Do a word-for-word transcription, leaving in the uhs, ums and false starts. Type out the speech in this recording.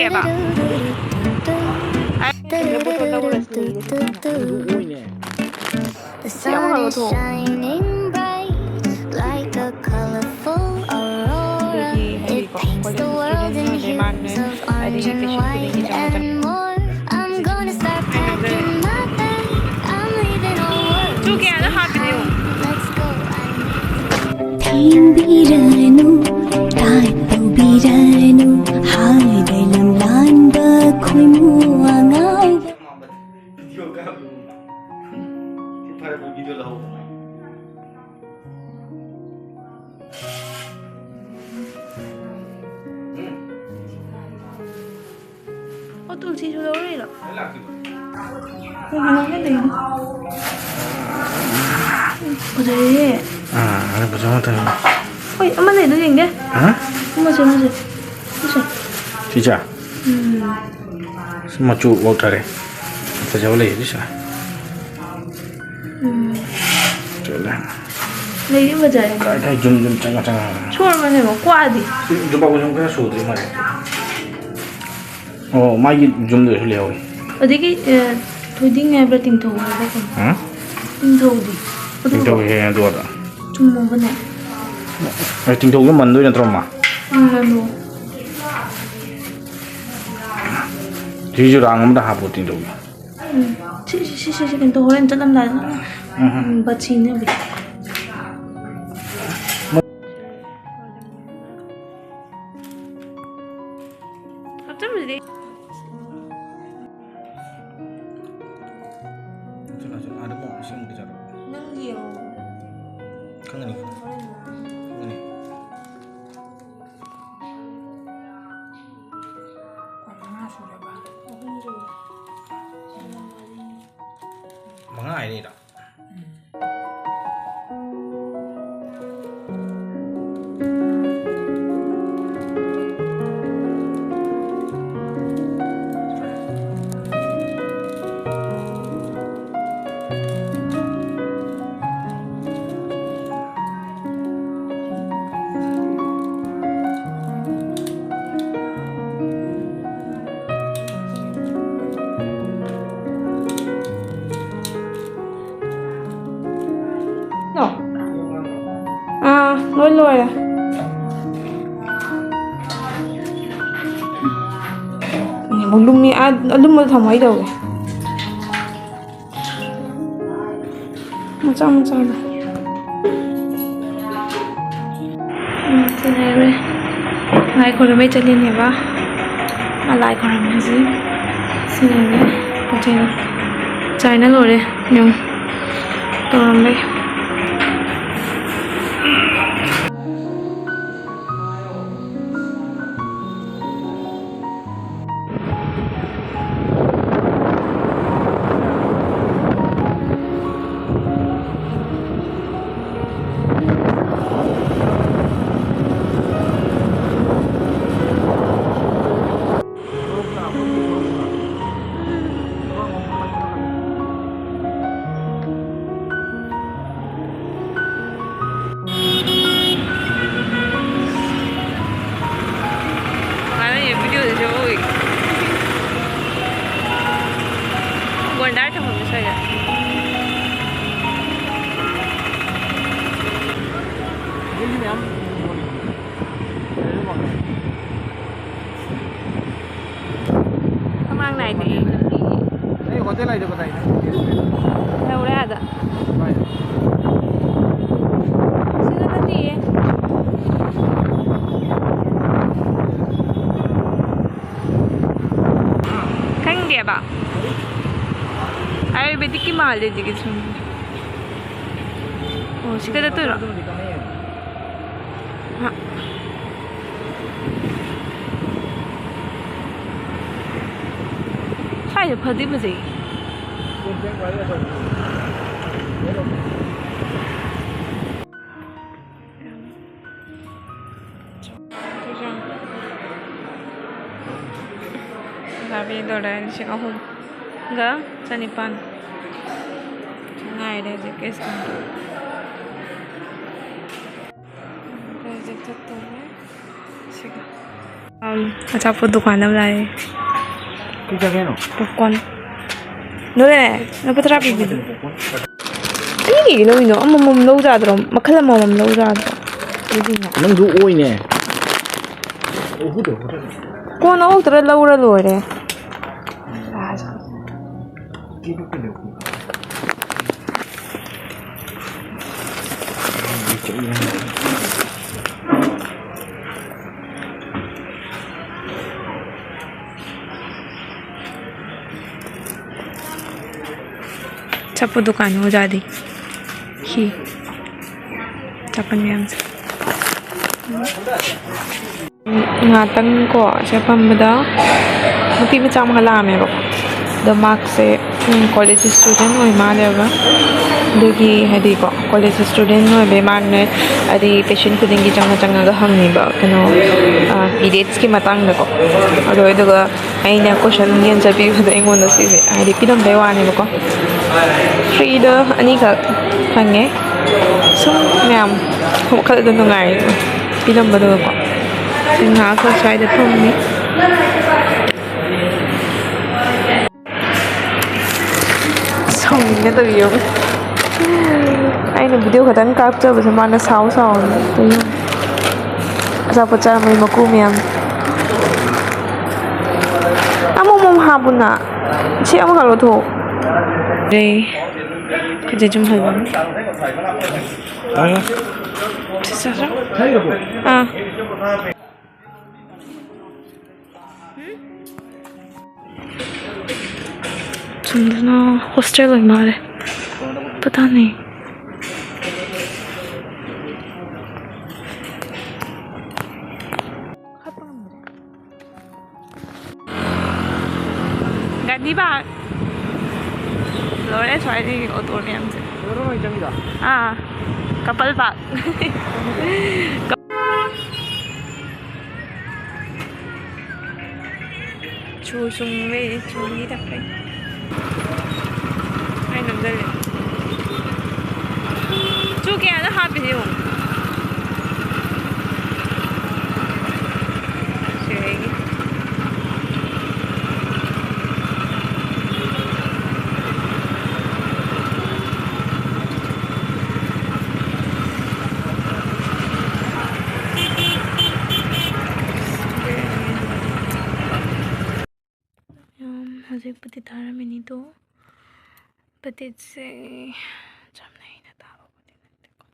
ꯍꯥꯏꯕ꯫ ꯑꯩ ꯁꯤꯗ ꯕꯣꯇꯜ ꯂꯧꯔꯁꯤ꯫ The sun is shining bright like a colorful aurora. It paints the world in hues of orange and white and more. I'm gonna start packing my bag. I'm leaving all worries behind. Let's go. I need ꯊꯦꯝꯕꯤꯔꯅꯨ, ꯇꯥꯟꯕꯤꯔꯅꯨ, ꯍꯥꯏꯔꯦ ꯂꯝꯂꯥꯟꯕ ꯈꯣꯏꯃꯨ ꯑꯉꯥꯎꯕ꯫ Video ꯀꯥꯞꯂꯨ꯫ ꯁꯤ ꯐꯔꯦ, video ꯂꯧꯍꯧꯕ꯫ ꯑꯣ, ꯇꯨꯜꯁꯤꯁꯨ ꯂꯧꯔꯛꯏꯔꯣ? ꯂꯣꯏ ꯂꯥꯛꯇꯣꯏꯕ꯫ ꯀꯩꯅꯣ ꯅꯪꯅ ꯇꯧꯔꯤꯗꯣ? ꯐꯖꯩꯌꯦ꯫ ꯑꯥ, ꯑꯗꯨ ꯐꯖꯕ ꯉꯥꯛꯇꯅꯤ꯫ ꯍꯣꯏ, ꯑꯃ ꯂꯩꯗꯣ ꯌꯦꯡꯒꯦ꯫ ꯍꯥ? ꯑꯃꯁꯦ, ꯑꯃꯁꯦ꯫ ꯁꯤꯁꯦ꯫ ꯁꯤꯁꯦ? ꯎꯝ꯫ ꯁꯤ ꯃꯆꯨ ꯋꯥꯎꯊꯔꯦ꯫ ꯐꯖꯕ ꯂꯩ ꯑꯗꯨꯁꯨ꯫ ꯎꯝ꯫ ꯆꯠꯂꯦ꯫ ꯂꯩꯗꯤ ꯐꯖꯔꯦ꯫ ꯀꯥꯏ ꯀꯥꯏ ꯖꯨꯝ ꯖꯨꯝ ꯆꯪꯉ ꯆꯪꯉ꯫ ꯁꯣꯔ ꯃꯅꯦꯕ ꯀ꯭ꯋꯥꯗꯤ꯫ ꯁꯤ ꯂꯨꯄꯥ ꯀꯨꯟ ꯈꯔ ꯁꯨꯗ꯭ꯔꯤ ꯃꯥꯜꯂꯦ꯫ ꯑꯣ, ꯃꯥꯒꯤ ꯖꯨꯝꯗꯁꯨ ꯂꯩꯍꯧꯔꯤ꯫ ꯑꯗꯒꯤ, ꯑ, ꯊꯣꯏꯗꯤꯡ ꯍꯥꯏꯕ꯭ꯔꯥ, ꯇꯤꯡꯊꯧ ꯍꯥꯏꯕ꯭ꯔꯥ ꯀꯩꯅꯣ? ꯍꯥ? ꯇꯤꯡꯊꯧꯗꯤ? ꯑꯗꯨꯔꯣ? ꯇꯤꯡꯊꯧ ꯍꯦꯛ ꯍꯦꯛ ꯑꯗꯨ ꯑꯗ꯫ ꯆꯨꯝꯃꯕꯅꯦ꯫ ꯑꯦ, ꯇꯤꯡꯊꯧꯗꯣ ꯃꯟꯗꯣꯏ ꯅꯠꯇ꯭ꯔꯣ, ꯃꯥ? ꯎꯝ, ꯃꯟꯗꯣ꯫ ꯁꯤꯁꯨ ꯔꯥꯡ ꯑꯃꯗ ꯍꯥꯞꯄꯣ, ꯇꯤꯡꯊꯧꯗꯣ꯫ ꯎꯝ꯫ ꯁꯤ, ꯁꯤ, ꯁꯤ, ꯁꯤ, ꯁꯤ, ꯀꯩꯅꯣ ꯇꯧ, ꯍꯣꯔꯦꯟ ꯆꯠꯂꯝꯗꯥꯏꯗ꯫ ꯎꯝ꯫ ꯎꯝ, ꯕꯥꯊꯤꯅꯦ꯫ ꯍꯥꯞꯆꯤꯟꯕꯗꯤ꯫ ꯆꯠꯂꯣ, ꯆꯠꯂꯣ, ꯑꯥꯗ ꯑꯃꯨꯛ ꯏꯁꯤꯡ ꯑꯃꯨꯛ ꯆꯠꯂꯣ꯫ ꯅꯪ ꯌꯦꯡꯉꯣ꯫ ꯈꯪꯒꯅꯤ꯫ ꯍꯣꯔꯦꯟ ꯈꯪꯒꯅꯤ꯫ ꯃꯉꯥ ꯁꯨꯔꯕ? ꯑꯍꯨꯝ ꯁꯨꯔꯦ꯫ ꯃꯉꯥ ꯍꯥꯏꯔꯛꯏꯔꯣ? ꯂꯣꯏꯔꯦ꯫ ꯑꯃꯨꯛ ꯂꯨꯝꯃꯤ꯫ ꯑꯥ, ꯑꯂꯨꯝꯕꯗꯣ ꯊꯝꯃꯣ, ꯑꯩ ꯇꯧꯒꯦ꯫ ꯃꯆꯥ ꯃꯆꯥꯗꯣ꯫ ꯎꯝ, ꯁꯤ ꯂꯩꯔꯦ꯫ ꯂꯥꯏ ꯈꯣꯏꯔꯝꯕꯩ ꯆꯠꯂꯤꯅꯦꯕ꯫ ꯃꯥ ꯂꯥꯏ ꯈꯣꯏꯔꯝꯕꯁꯤ ꯁꯤ ꯂꯩꯔꯦ꯫ ꯄꯣꯠ ꯆꯩꯗꯣ ꯆꯥꯏꯅ ꯂꯣꯏꯔꯦ꯫ ꯌꯦꯡꯉꯨ꯫ ꯇꯧꯔꯝꯕꯩ꯫ ꯅꯨꯡꯉꯥꯏꯕꯅꯦ ꯚꯤꯗꯤꯑꯣꯗꯁꯨ ꯎꯏ꯫ ꯒꯣꯟꯗꯥꯔ ꯊꯝꯐꯝꯁꯨ ꯁ꯭ꯋꯥꯏꯗ꯫ ꯃꯃꯥꯡ ꯅꯥꯏꯗꯦ꯫ ꯑꯩ ꯍꯣꯇꯦꯜ ꯍꯥꯏꯗꯣ ꯀꯗꯥꯏꯗ? ꯌꯧꯔꯦ ꯑꯥꯗ꯫ ꯀꯥꯏꯗ? ꯁꯤꯗ ꯅꯠꯇꯤꯌꯦ꯫ ꯈꯪꯗꯦꯕ꯫ ꯑꯥꯌꯨꯔꯚꯦꯗꯤꯛꯀꯤ ꯃꯥꯜꯂꯦ ꯁꯤꯒꯤ ꯁꯨꯝ꯫ ꯑꯣ, ꯁꯤ ꯀꯩꯗꯧꯗꯣꯏꯔꯣ? ꯍꯥ꯫ ꯁ꯭ꯋꯥꯏꯁꯦ ꯐꯗꯤ ꯐꯖꯩ꯫ ꯂꯥꯕꯤꯗꯣꯔꯦ ꯂꯤꯁꯤꯡ ꯑꯍꯨꯝꯒ ꯆꯅꯤꯄꯥꯟ ꯉꯥꯏꯔꯦ ꯍꯧꯖꯤꯛ ꯀꯦꯁ꯫ ꯍꯧꯖꯤꯛ ꯆꯠꯇꯣꯔꯦ꯫ ꯁꯤꯒ꯫ ꯑꯝ, ꯑꯆꯥꯄꯣꯠ ꯗꯨꯀꯥꯟ ꯑꯃ ꯂꯥꯛꯑꯦ꯫ ꯀꯩ ꯆꯥꯒꯦ ꯍꯥꯏꯅꯣ? ꯄꯣꯞꯀꯣꯔꯟ꯫ ꯅꯣꯏ ꯂꯨꯄꯥ ꯇꯔꯥ ꯄꯤꯕꯤꯗꯨ꯫ ꯑꯅꯤ ꯀꯩꯒꯤ ꯂꯧꯔꯤꯅꯣ? ꯑꯃꯃꯝ ꯂꯧ ꯌꯥꯗ꯭ꯔꯣ? ꯃꯈꯜ ꯑꯃꯃꯝ ꯂꯧ ꯌꯥꯗ꯭ꯔꯣ? ꯅꯪꯁꯨ ꯑꯣꯏꯅꯦ꯫ ꯀꯣꯟꯅ ꯑꯣꯛꯇ꯭ꯔ ꯂꯧꯔ ꯂꯣꯏꯔꯦ꯫ ꯑꯆꯥꯄꯣꯠ ꯗꯨꯀꯥꯟ ꯑꯣꯖꯥꯗꯤ꯫ ꯁꯤ ꯑꯆꯥꯄꯣꯠ ꯃꯌꯥꯝꯁꯦ꯫ ꯉꯥꯛꯇꯪ ꯀꯣ ꯑꯁꯦ ꯐꯝꯕꯗ ꯅꯨꯄꯤ ꯃꯆꯥ ꯑꯃꯒ ꯂꯥꯛꯑꯝꯃꯦꯕꯀꯣ꯫ ꯑꯗꯣ ꯃꯥꯁꯦ ꯀꯣꯂꯦꯖ ꯏꯁꯇꯨꯗꯦꯟ ꯑꯣꯏ ꯃꯥꯜꯂꯦꯕ꯫ ꯑꯗꯨꯒꯤ ꯍꯥꯏꯗꯤꯀꯣ ꯀꯣꯂꯦꯖ ꯏꯁꯇꯨꯗꯦꯟ ꯑꯣꯏꯕꯩ ꯃꯥꯅꯅꯦ ꯍꯥꯏꯗꯤ ꯄꯦꯁꯦꯟ ꯈꯨꯗꯤꯡꯒꯤ ꯆꯪꯉ ꯆꯪꯉꯒ ꯍꯪꯉꯤꯕ ꯀꯩꯅꯣ ꯄꯤꯔꯤꯌꯠꯁꯀꯤ ꯃꯇꯥꯡꯗꯀꯣ꯫ ꯑꯗꯣ ꯑꯗꯨꯒ ꯑꯩꯅ ꯀꯣꯏꯁꯟ ꯑꯦꯟꯁꯔ ꯄꯤꯕꯗ ꯑꯩꯉꯣꯟꯗ ꯁꯤꯁꯦ ꯍꯥꯏꯗꯤ ꯄꯤꯔꯝꯕꯩ ꯋꯥꯅꯦꯕꯀꯣ꯫ ꯐ꯭ꯔꯤꯗ ꯑꯅꯤꯈꯛ ꯐꯪꯉꯦ꯫ ꯁꯨꯝ ꯃꯌꯥꯝ ꯋꯥꯈꯜꯗ ꯅꯨꯡꯉꯥꯏ ꯄꯤꯔꯝꯕꯗꯨꯒꯀꯣ꯫ ꯉꯥꯏꯍꯥꯛꯈꯛ ꯁ꯭ꯋꯥꯏꯗ ꯐꯝꯃꯤ꯫ ꯁꯥꯎꯅꯤꯡꯒꯗꯧꯔꯤ ꯌꯦꯡꯉꯨ꯫ ꯑꯩꯅ ꯚꯤꯗꯤꯑꯣ ꯈꯛꯇꯪ ꯀꯥꯞꯆꯕꯁꯦ ꯃꯥꯅ ꯁꯥꯎ ꯁꯥꯎꯅ ꯇꯧ ꯌꯦꯡꯉꯨ꯫ ꯑꯆꯥꯄꯣꯠ ꯆꯥꯔꯝꯕꯩ ꯃꯀꯨ ꯃꯌꯥꯝ꯫ ꯑꯃꯨꯛ ꯑꯃꯨꯛ ꯍꯥꯞꯄꯨꯅ꯫ ꯁꯤ ꯑꯃꯨꯛ ꯍꯥꯞꯂꯣ ꯊꯣꯛ꯫ ꯔꯦ꯫ ꯈꯖꯤꯛ ꯆꯨꯝꯍꯜꯂꯣ꯫ ꯑꯥ꯫ ꯁꯣꯝꯗꯅ ꯍꯣꯁꯇꯦꯜ ꯑꯣꯏ ꯃꯥꯜꯂꯦ꯫ ꯄꯇꯥ ꯅꯍꯤ꯫ ꯒꯥꯟꯙꯤ ꯄꯥꯔꯛ꯫ ꯂꯣꯏꯔꯦ ꯁ꯭ꯋꯥꯏꯗꯒꯤ ꯑꯣꯇꯣ ꯃꯌꯥꯝꯁꯦ꯫ ꯑꯥ, ꯀꯄꯜ ꯄꯥꯔꯛ꯫ ꯆꯨ ꯁꯨꯡꯕꯩ ꯆꯨ ꯑꯅꯤ ꯊꯛꯄꯩ꯫ ꯑꯩ ꯅꯝꯖꯜꯂꯦ꯫ ꯆꯨ ꯀꯌꯥꯗ ꯍꯥꯞꯄꯤꯅꯣ ꯌꯦꯡꯉꯣ꯫ ꯁꯤꯗꯒꯤ꯫ ꯄꯇꯤꯠ ꯊꯥꯔꯝꯃꯤꯅꯤꯗꯣ꯫ ꯄꯇꯤꯠꯁꯦ ꯆꯝꯅ ꯍꯩꯅ ꯊꯥꯕꯕꯨꯗꯤ ꯅꯠꯇꯦꯀꯣ꯫